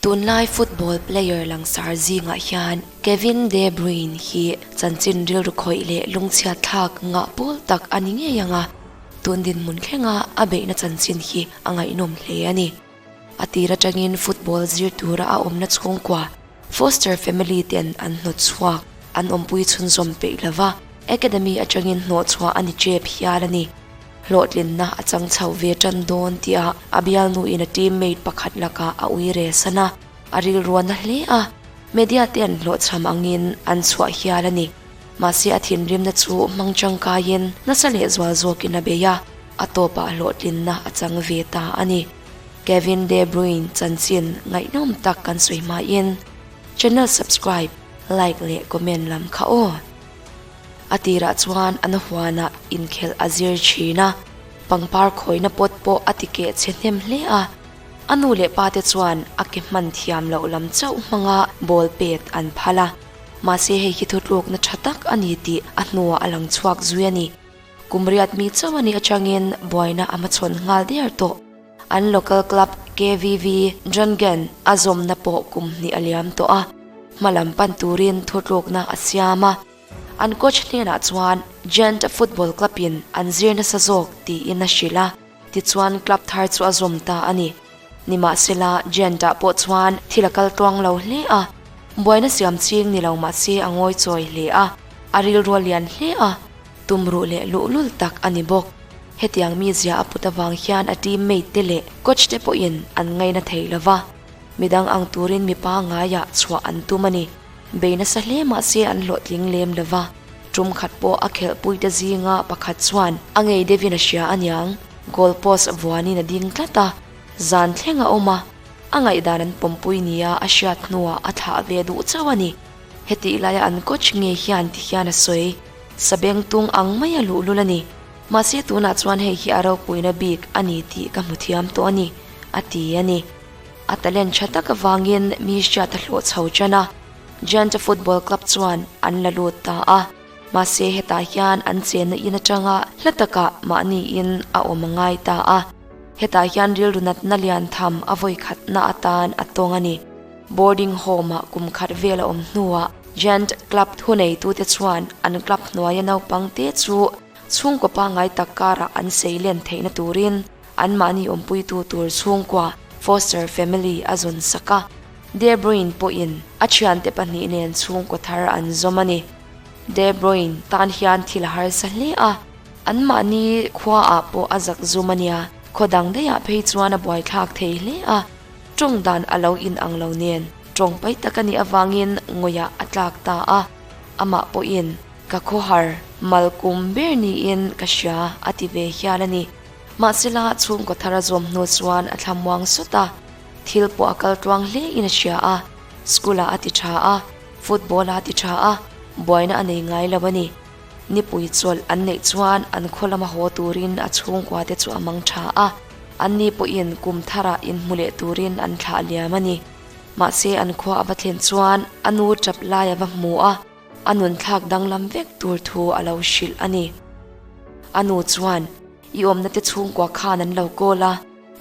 Tunlai football player langsar zingah hian Kevin De Bruyne hi chanchin rilru khawih leh lungchhiat thlak ngah pawl tak a ni ngei ang a, tun dinhmun thlenga a beihna chanchin hi a ngaihnawm hle a ni. A tir atangin football zir tura a awmna chhungkua Foster family ten an hnawt chhuak, an awmpui chhunzawm peih lova, academy atangin hnawhchhuah a ni tep hial a ni. Hlawhtlinna a chang chho ve tan dawn tihah a bialnuin a teammate pakhat lakah a ui re san a, a rilruan a hle a, media te an hlawhchham angin an chhuah hial a ni. Mahse a thinrimna chu hmang tangkaiin nasa leh zual zawkin a bei a, a tawpah hlawhtlinna a chang ve ta a ni. Kevin De Bruyne chanchin ngaihnawm tak kan sawi hmain channel subscribe, like leh comment lam kha aw. A tirah chuan an huanah inkhelh a zir thin a, pangpar khawina pawt pawh a ti keh chhe hnem hle a. A nu leh pa te chuan a ke hman thiam loh lam chauh hmanga ball pet an phal a, mahse hei hi thutlukna tha tak a ni tih a hnuah a lang chhuak zui a ni. Kum riat mi chauh a nih atangin buaina a hmachhawn nghal der tawh. An local club KVV Drongen a zawmna pawh kum hnih a liam tawh a, hmalam pan turin thutlukna a siam a. An coach hnenah chuan Gent Football Club in an zir nasa zawk tiin a hrilh a, tichuan club thar chu a zawm ta a ni. Nimahsela, Gent ah pawh chuan thil a kal tluang lo hle a, buaina siam ching ni lo mahse a ngawi chawi hle a, a rilru a lian hle a, tumruh leh luhlul tak a ni bawk. Hetiang mizia a put avang hian a teammate te leh coach te pawhin an ngaina thei lova, midang ang turin mipa ngaiah chhuah an tum a ni. Bei nasa hle mahse an hlawhtling lem lova, tum khat pawh a khelhpuite zinga pakhat chuan a ngei deuhin a hria aniang, goal post vuanin a ding tlat a, zan thleng a awm a, a ngaihdan an pawmpui nia a hriat hnuah a thlah ve duh chauh a ni. Hetih laia an coach nge hian ti hian a sawi, Sabeng tung ang mai a luhlul a ni. Mahse tunah chuan hei hi a ropuina bik a ni tih ka hmu thiam tawh a ni, a ti a ni. A talent tha tak avangin mi hriat a hlawh chho tan a, Gent Football Club chuan an la lut ta a. Mahse hetah hian an chenna in atanga hla takah mahni in a awm a ngai ta a. Hetah hian rilru natna lian tham a vawikhatna atan a tawng a ni. Boarding home-ah kum khat vel a awm hnuah Gent Club thuneitute chuan an club hnuaia naupangte chu chhungkaw pangngai tak karah an seilen theihna turin Anmahni awmpuitu tur chhungkua, foster family, a zawn sak a. De Bruyne pawhin a thiante pahnih nen chhungkaw thar an zawm a ni. De Bruyne tan hian thil a harsa hle a, anmahni khuaah pawh a zak zum a nia. Khaw dang daihah phei chuan a buaithlak thei hle a, tawng dan a lo inang lo nen tawng pai tak a nih avangin ngawihah a tlak ta a, amah pawhin ka khawhar malkum ber niin ka hria a ti ve hial a ni. Mahsela chhungkaw thar a zawm hnu chuan a thlamuang sawt a, thil pawh a kal tluang hle in a hria a, school ah a ti tha a, football ah a ti tha a, buaina a nei ngai lo a ni. Nipui chawlh an neih chuan an khaw lama haw turin a chhungkua te chu a mang tha a, anni pawhin kum tharah inhmu leh turin an thlah liam a ni. Mahse an khua a va thlen chuan a nu tap lai a va hmu a, A nunthlak danglam vek tur thu a lo hrilh a ni. A nu chuan, I awmna te chhungkua khan an lo kawl a,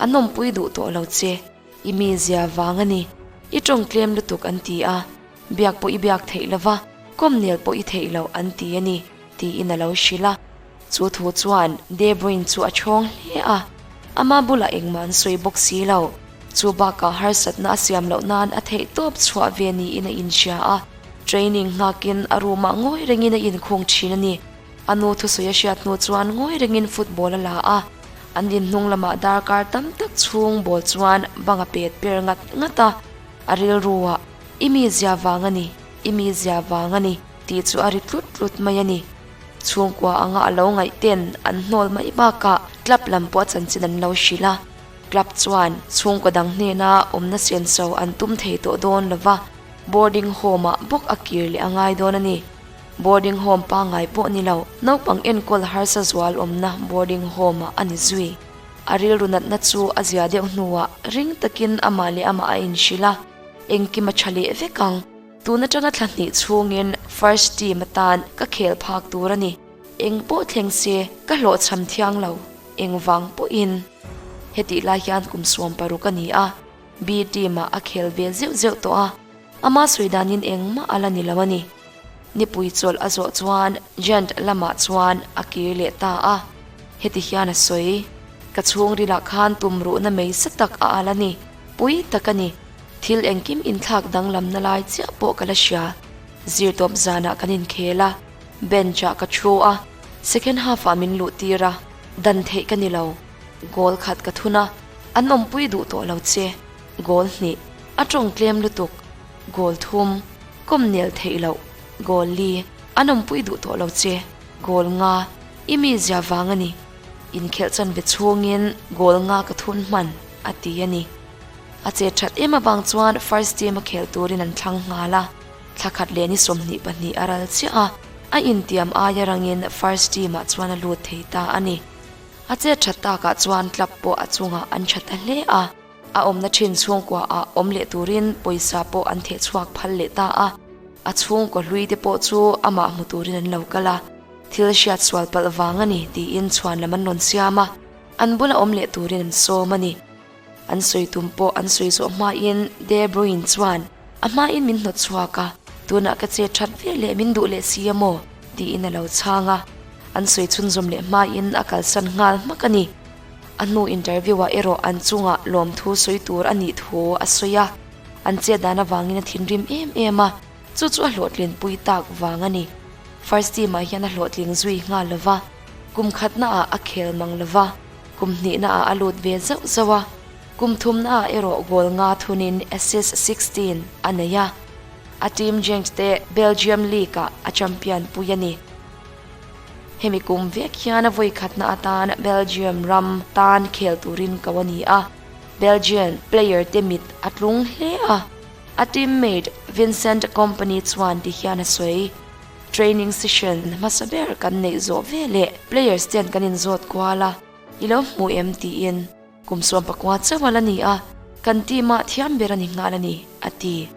an awmpui duh tawh lo che. I mizia vang a ni. I tawng tlem lutuk an ti a, biak pawh i biak theih lo va, kawmnel pawh i theih loh an ti a ni, tiin a lo hrilh a. Chu thu chuan De Bruyne chu a chhawng hle a, ama bulah engmah an sawi bawk si lo. Chu bakah harsatna a siam loh nan a theih tawp chhuah ve niin a inhria a, training nghakin a room ah ngawi rengin a inkhung thin a ni. A nu thusawi a hriat hnu chuan ngawi rengin football a la a, an inhnung lamah darkar tam tak chhung ball chuan bang a pet per ngat ngat a, a rilru ah, I mizia vang a ni, i mizia vang a ni, tih chu a ri tlut tlut mai a ni. Chhungkua anga a lo ngaih ten an hnawl mai bakah club lam pawh a chanchin an lo hrilh a. Club chuan chhungkaw dang hnena awmna senso an tum thei tawh dawn lo va, boarding home ah bawk a kir leh a ngai dawn a ni. Boarding home pangngai pawh ni lo, naupang enkawl harsa zual awmna boarding home ah a ni zui. A rilru natna chu a zia deuh hnuah ring takin amah leh amah a inhrilh a, engkim a tha leh vek ang. Tun atanga thla hnih chhungin first team atan ka khel phak tur a ni. Eng pawh thleng se ka hlawhchham thiang lo, engvang pawhin. Hetih lai hian kum 60 a ni a. B team-ah a khel ve zeuh zeuh tawh a, ama sawi danin engmah a la ni lo a ni. Nipui chawlh a zawh chuan Gent lamah chuan a kir leh ta a, heti hian a sawi, Ka chhungrilah khan tumruhna mei sa tak a al a ni, pui tak a ni. Thil engkim inthlak danglamna lai chiah pawh ka la hria. Zirtawp zanah kan inkhel a, bench-ah ka thu a, second half-ah min luh tir a, dan theih ka ni lo. Goal khat ka thun a, an awmpui duh tawh lo che. Goal hnih, a tawng tlem lutuk. Goal thum, kawm nel theih loh. Goal li, an awmpui duh tawh lo che. Goal nga, i mizia vang a ni. Inkhelh chanve chhungin goal nga ka thun hman, a ti a ni. A che that em avang chuan first team a khel turin an thlang nghal a, thla khat leh ni 22 a ral chiah a, a intiam aia rangin first team ah chuan a lut thei ta a ni. A che that takah chuan club pawh a chungah an tha ta hle a, a awmna thin chhungkua ah awm leh turin pawisa pawh an theh chhuak phal leh ta a, a chhungkaw hlui te pawh chu amah hmu turin an lo kal a, thil hriat sual palh vang a ni tiin chhuan lam an rawn siam a, an bula awm leh turin an sawm a ni. An sawi tum pawh an sawi zawh hmain De Bruyne chuan, A hmain min hnawt chhuak a, tunah ka che that ve leh min duh leh si a maw? tiin a lo chhang a. An sawi chhunzawm leh hmain a kalsan nghal hmak a ni. A hnu interview-ah erawh an chungah lawmthu sawi tur a nih thu a sawi a. An chet dan avangin a thinrim em em a, chu chu a hlawhtlinpui tak vang a ni. First team-ah hian a hlawhtling zui nghal lo va, kum khatnaah a khel mang lo va. Kum hnihnaah a lut ve zauh zauh a, kum thumnaah erawh goal nga thunin assist 16 a nei a. A team Genk te Belgium League-ah a champion pui a ni. Hemi kum vek hian a vawi khatna atan Belgium ram tan khel turin ko a ni a, Belgian player te mit a tlung hle a. A teammate Vincent Kompany chuan ti hian a sawi. Training session hmasa ber kan neih zawh ve leh players ten kan inzawt kual a, i lo hmu em tiin kum 19 chauh a la ni a, kan team ah thiam ber a ni nghal a ni, a ti.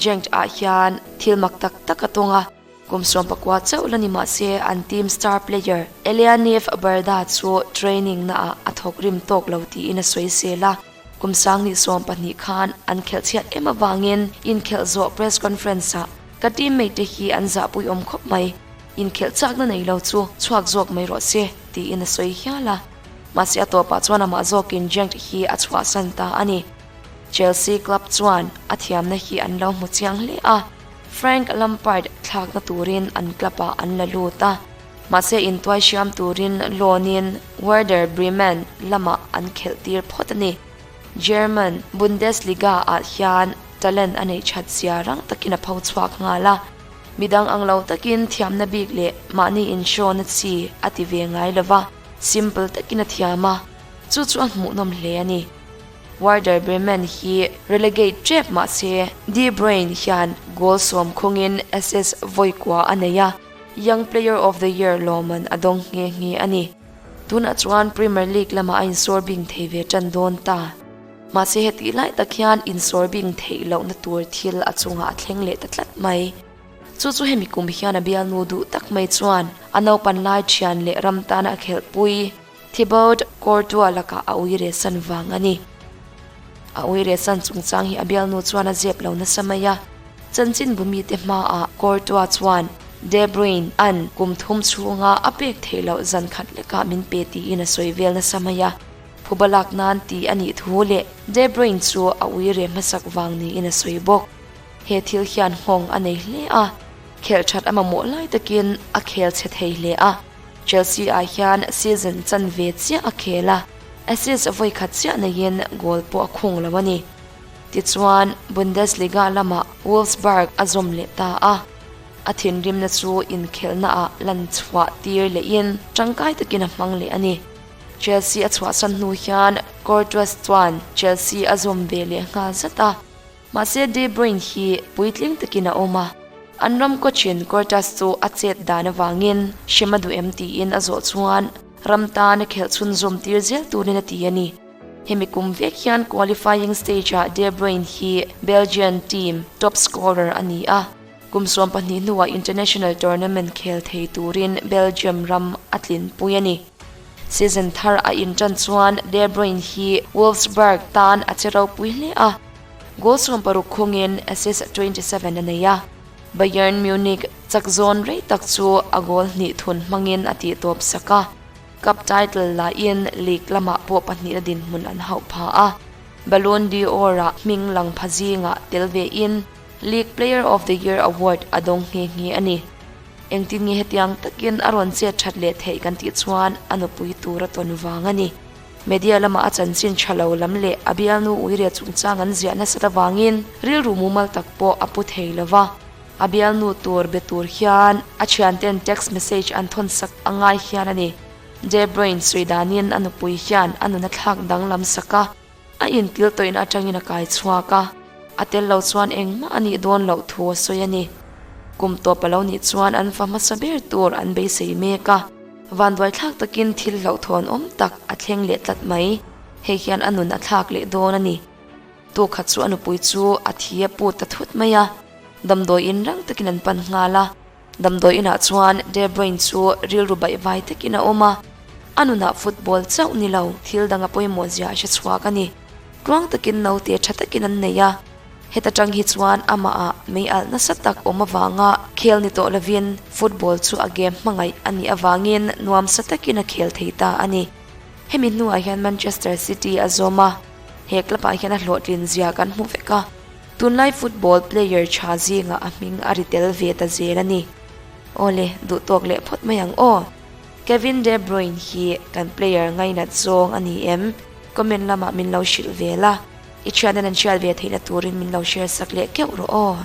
Genk ah hian thil mak tak tak a tawng a, kum 19 chauh la ni mah se an team star player Elianev Barda chu training na ah a thawk rim tawk lo tiin a sawi sel a, kum 2020 khan an khelh chhiat em avangin inkhelh zawh press conference ah Ka teammate te hi an zahpui awm khawp mai, inkhelh chakna nei lo chu chhuak zawk mai rawh se, tiin a sawi hial a. Mahse a tawpah chuan amah zawkin Genk hi a chhuahsan ta a ni. Chelsea club chuan a thiamna hi an lo hmu chiang hle a, Frank Lampard thlakna turin an club-ah an la lut a. Mahse intuai hriam turin loan-in Werder Bremen lamah an khelh tir phawt a ni. German Bundesliga-ah hian talent a neih that zia rang takin a pho chhuak nghal a, midang ang lo takin thiamna bik leh mahni inhrawn a chi a ti ve ngai lo va, simple takin a thiam a, chu chu a hmuhnawm hle a ni. Werder Bremen hi relegate tep mah se De Bruyne hian goal sawm khawngin assist vawi kua a nei a, Young Player of the Year lawmman a dawng nghe nghe a ni. Tunah chuan Premier League lamah a insawr bing thei ve tan dawn ta. Mahse hetih lai tak hian insawr bing theih lohna tur thil a chungah a thleng leh ta tlat mai. Chu chu hemi kum hian a bialnu duh tak mai chuan a naupan lai thian leh ram tana a khelhpui Thibaut Courtois lakah a ui rehsan vang a ni. A ui rehsan chungchang hi a bialnu chuan a zep lo nasa mai a. Chanchinbu mite hmaah Courtois chuan De Bruyne an kum thum chhunga a pek theih loh zan khat lekah min pe tiin a sawi vel nasa mai a. Phuba lak nan tih a nih thu leh De Bruyne chu a ui reh hmasak vang niin a sawi bawk. He thil hian nghawng a nei hle a, khelh that a mamawh lai takin a khel chhe thei hle a. Chelsea ah hian season chanve chiah a khel a, assist vawi khat chiah neiin goal pawh a khung lo a ni. Tichuan, Bundesliga lamah Wolfsburg a zawm leh ta a, a thinrimna chu inkhelhnaah lan chhuah tir lehin tangkai takin a hmang leh a ni. Chelsea a chhuahsan hnu hian Courtois chuan Chelsea a zawm ve leh nghal zat a, mahse De Bruyne hi puitling takin a awm a, an ram coach-in Courtois chu a chet dan avangin hrem a duh em tiin a zawh chuan ram tan a khelh chhunzawm tir zel turin a ti a ni. Hemi kum vek hian qualifying stage-ah De Bruyne hi Belgian team top scorer a ni a, kum 12 hnuah international tournament khel thei turin Belgium ram a tlinpui a ni. Season thar a inṭan chuan De Bruyne hi Wolfsburg tan a che ropui hle a, goal 60 khungin assist 27 a nei a. Bayern Munich chak zawn rei tak chu a goal hnih thun hmangin a tihtawp sak a, cup title lahin league lamah pawh pahnihna dinhmun an hauh pha a. Ballon d'Or-ah hming lang pha zingah tel vein League Player of the Year award a dawng nghe nghe a ni. Engtin nge hetiang takin a rawn chet that leh theih kan tih chuan a nupui tur a tawn vang a ni. Media lama a chanchin tha lo lam leh a bialnu uire chungchang an ziah nasat avangin rilru mumal tak pawh a pu thei lo va. A bialnu tur be tur hian a thianten text message an thawn sak a ngai hian a ni. De Bruyne sawi danin a nupui hian a nun a thlak danglam sak a, a inkil tawihna atangin a kai chhuak a, a tel lo chuan engmah a nih dawn loh thu a sawi a ni. Kum tawp a lo nih chuan an fa hmasa ber tur an beisei mek a, vanduaithlak takin thil hlauhthawn awm tak a thleng leh tlat mai. Hei hian a nun a thlak leh dawn a ni. Tukhat chu a nupui chu a thi a put ta thut mai a, damdawi in rang takin an pan nghal a. Damdawi inah chuan De Bruyne chu rilru baihvai takin a awm a, a nunah football chauh ni lo thil dang a pawimawh zia a hre chhuak a ni. Tluang takin naute tha takin an nei a, heta tang hi chuan amahah mei alh nasa tak awm avanga khel ni tawh lovin football chu a game hmangaih a nih avangin nuamsa takin a khel thei ta a ni. Hemi hnuah hian Manchester City a zawm a, he club ah hian a hlawhtlin zia kan hmu vek a. Tunlai football player tha zingah a hming a ri tel ve ta zel a ni. Awle, duh tawk leh phawt mai ang aw. Kevin De Bruyne hi kan player ngainat zawng a ni em? Comment lamah min lo hrilh ve la, i thian an an hriat ve theihna turin min lo share sak leh keuh rawh aw.